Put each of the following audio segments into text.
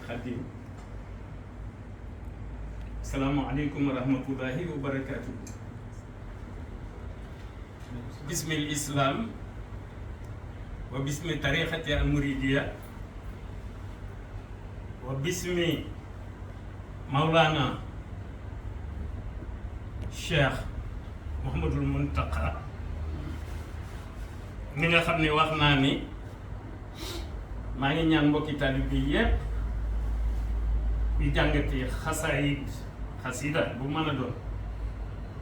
Khadim. Assalamualaikum warahmatullahi wabarakatuh. Bismil Islam wa bismi tariqati al-muridiyah wa bismi Maulana Cheikh Mouhamadul Muntaqa mi nga xam ne wax naa ni maa ngi ñaan mbokki taalib bi yépp yu jàngati xasida bu mën a doon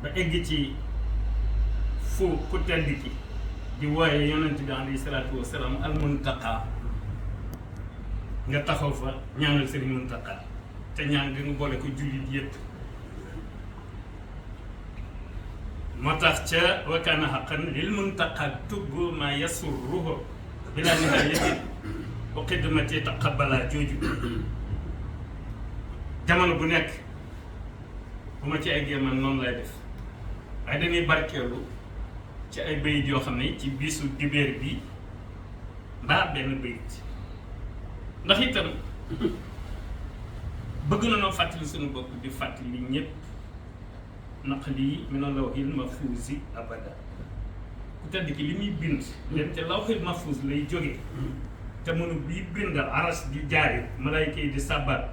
ba egg ci fu ku tedd ki di wooye yonent bi alayhi salaatu wasalaam al Muntaqa nga taxaw fa ñaanal Sëriñ Muntaqa te ñaan gi nga boole ko jullit yépp moo tax ca wa kaana haqqan lil Muntaqa tubbu ma yasurruhu bila nihayatin wa xidmati taqabbala jooju jamono bu nekk bu ma ci eggee man noonu lay def waaye dañuy barkeelu ci ay bayit yoo xam ne ci bisu dibéer bi mbaa benn bayit ndax itam bëgg na noo fàttali suñu bopp di fàttali ñëpp naqli min al-lawhil mahfuuzi abada ku tedd ki li muy bind leen te lawhil mahfuuz lay jógee te mënu bii bind aras di jaari malaayka yi di sàbbar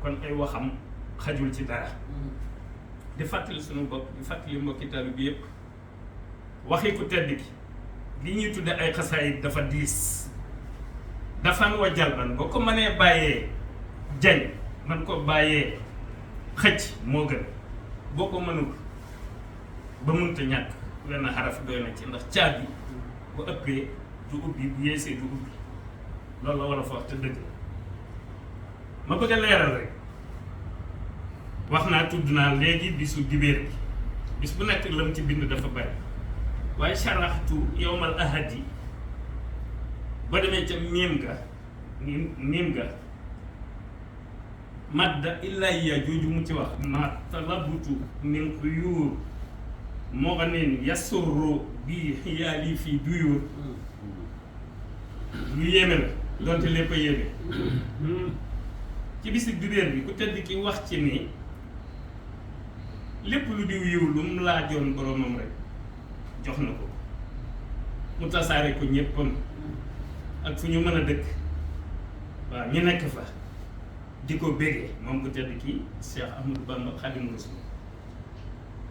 kon ay waxam xajul ci dara di fàttali suñu bopp di fàttali mbokki taalibe bi yépp waxi ku tedd ki li ñuy tudde ay xasaayid dafa diis dafan wa jalban boo ko mënee bàyyee jañ man ko bàyyee xëcc moo gën boo ko mënul ba mënta ñàkk wenn xaraf doy na ci ndax caabi bu ëppee du ubbi bu yeesee du ubbi loolu la war a fa wax te dëgg ma bëgg a leeral rek wax naa tudd naa léegi bisu dibéer bi bis bu nekk lam ci bind dafa bari waaye sharaxtu yowmal ahadi ba demee ca miim ga madda illahiya jooju mu ci wax ma talabutu min uyuur moo xam ne yasurru bi xiyaali fii duyuur lu yéeme la donte lépp a yéeme ci bisu dibéer bi ku tedd ki wax ci ni lépp lu diw yiw lu mu laajoon boromam rek jox na ko mu tasaare ko ñéppam ak fu ñu mën a dëkk waaw ñu nekk fa di ko bégee moom ku tedd ki Cheikh Ahmadou Bamba Khadimu Rasul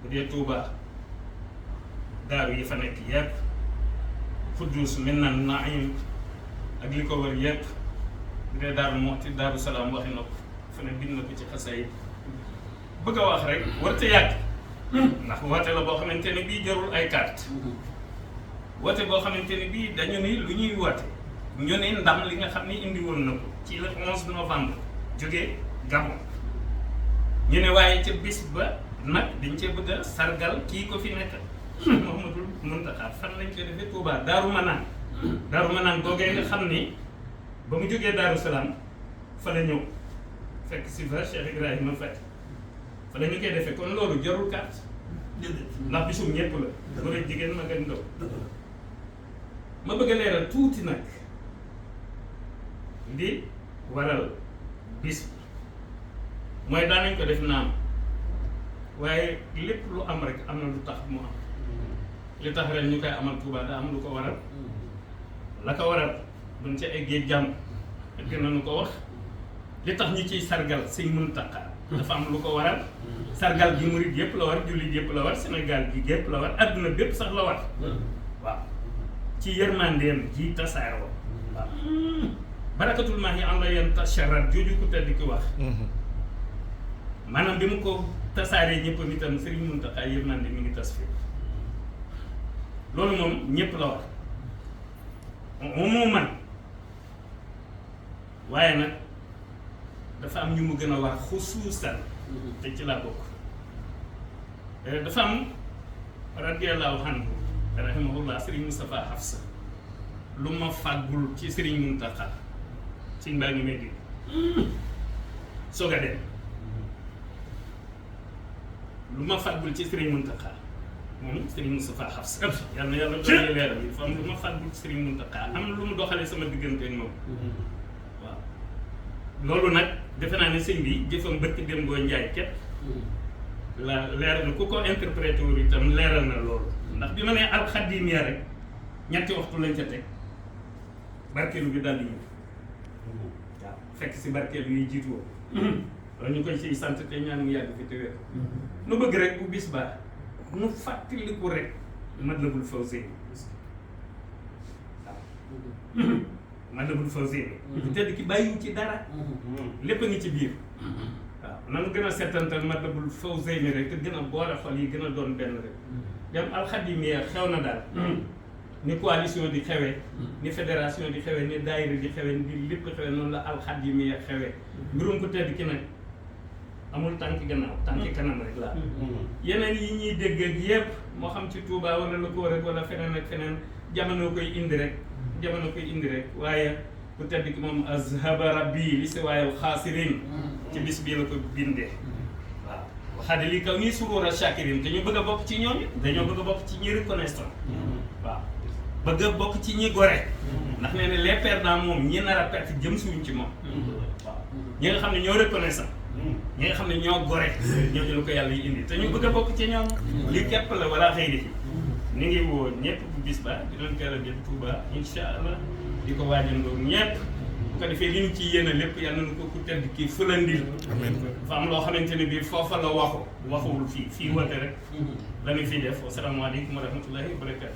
bu dee Touba daaru yi fa nekk yépp Xuddus Minan Naim ak li ko wër yépp bu dee Daaru Muxti Daaru Salaam waxi na ko fa ne bind na ko ci xasaayid bëgg a wax rek warta yàgg ndax woote la boo xamante ne bii jarul ay carte woote boo xamante ne bii dañu ni lu ñuy woote ñu ne ndam li nga xam ne indi woon na ko ci le 11 novembre jógee Gabon ñu ne waaye ca bis ba nag dañ cee bëgg a sargal kii ko fi nekk Mouhamadul Muntaqa fan lañ koy defee Touba Daaru Manaan googee nga xam ni ba mu jógee Daaru Salaam fa la ñëw fekk si fa Cheikh Ibrahima Fati fa la ñu koy defee kon loolu jarul carte ndax bisum ñépp la góor ak jigéen mag ak ndaw ma bëgg a leeral tuuti nag li waral bis bi mooy daanañ ko def naam waaye lépp lu am rek am na lu tax mu am li tax ren ñu koy amal Touba daa am lu ko waral la ko waral buñ ca eggee jàmm gën nañu ko wax li tax ñu ciy sargal Sëñ Muntaqa dafa am lu ko waral sargal gi murit yépp la war jullit yépp la war Sénégal gi yépp la war adduna bépp sax la war waaw ci yërmandeem ji tasaaroo waaw barakatul maahi an la yan tasharat jooju ku tedd ki wax maanaam bi mu ko tasaaree ñëpp nitam Sëriñ Muntaqa yërmande mi ngi tas fi loolu moom ñëpp la war umuman waaye nag dafa am ñu mu gën a war xusuusan te ci laa bokk dafa am radiyallahu anhu rahimahullah Sëriñ Moustapha Hafsa lu ma fàggul ci Sëriñ Muntaqa ci mbaa ngi may dégg soog a dem lu ma fàggul ci Sëriñ Muntaqa moom Sëriñ Moustapha Hafsa yàlla na yàlla doon leeral yi fa am lu ma fàggul ci Sëriñ Muntaqa am lu mu doxalee sama diggante ak moom waaw loolu nag defe naa ne sëñ bi jëfam bëkk dem boo njaay ket la leer na ku ko interprété wul itam leeral na loolu ndax bi ma nee alxadimiya rek ñetti waxtu lañ ca teg barkeelu bi daal di ñëw waaw fekk si barkeelu yi jiitu woo loolu ñu koy ciy sant te ñaan mu yàgg fi te wér nu bëgg rek bu bis baa nu fàttaliku rek Matlabul Fawzayni waaw Matlabul Fawzayni bu tedd ki bàyyiwu ci dara lépp a ngi ci biir waaw nanu gën a settantal Matlabul Fawzayni rek te gën a boole xol yi gën a doon benn rek dem alxadimiya xew na daal ni coalition di xewee ni fédération di xewee ni daayira di xewee ni lépp xewee noonu la alxadimiya xewee mbirum ko tedd ki nag amul tànk gannaaw tànk kanam rek laa yeneen yi ñuy dégg ak yëpp moo xam ci Touba wala lu ko rek wala feneen ak feneen jamono koy indi rek waaye ku tedd ki moom azhaba rabbi li si waayal xaasirin ci bis bii la ko bindee waaw waxaade lii kaw nii surura shakirin te ñu bëgg a bokk ci ñoom it dañoo bëgg a bokk ci ñi reconnaissant waaw bëgg a bokk ci ñi gore ndax nee na les perdants moom ñi nar a perte jëm suñ ci moom waaw ñi nga xam ne ñoo reconnaissant ñi nga xam ne ñoo gore ñoo jël ko yàlla yi indi te ñu bëgg a bokk ci ñoom li képp la wala xëy di ni ngi woo ñëpp bu bis ba dinañ teel a dem Touba incha allah di ko waajandoo ñëpp bu ko defee li ñu ci yéene lépp yàlla nañu ko ku tedd kii fëlandil dafa am loo xamante ne bii foofa la waxuwul fii woote rek la ñu fiy def wasalaamaaleykum wa rahmatullahi wa barakatu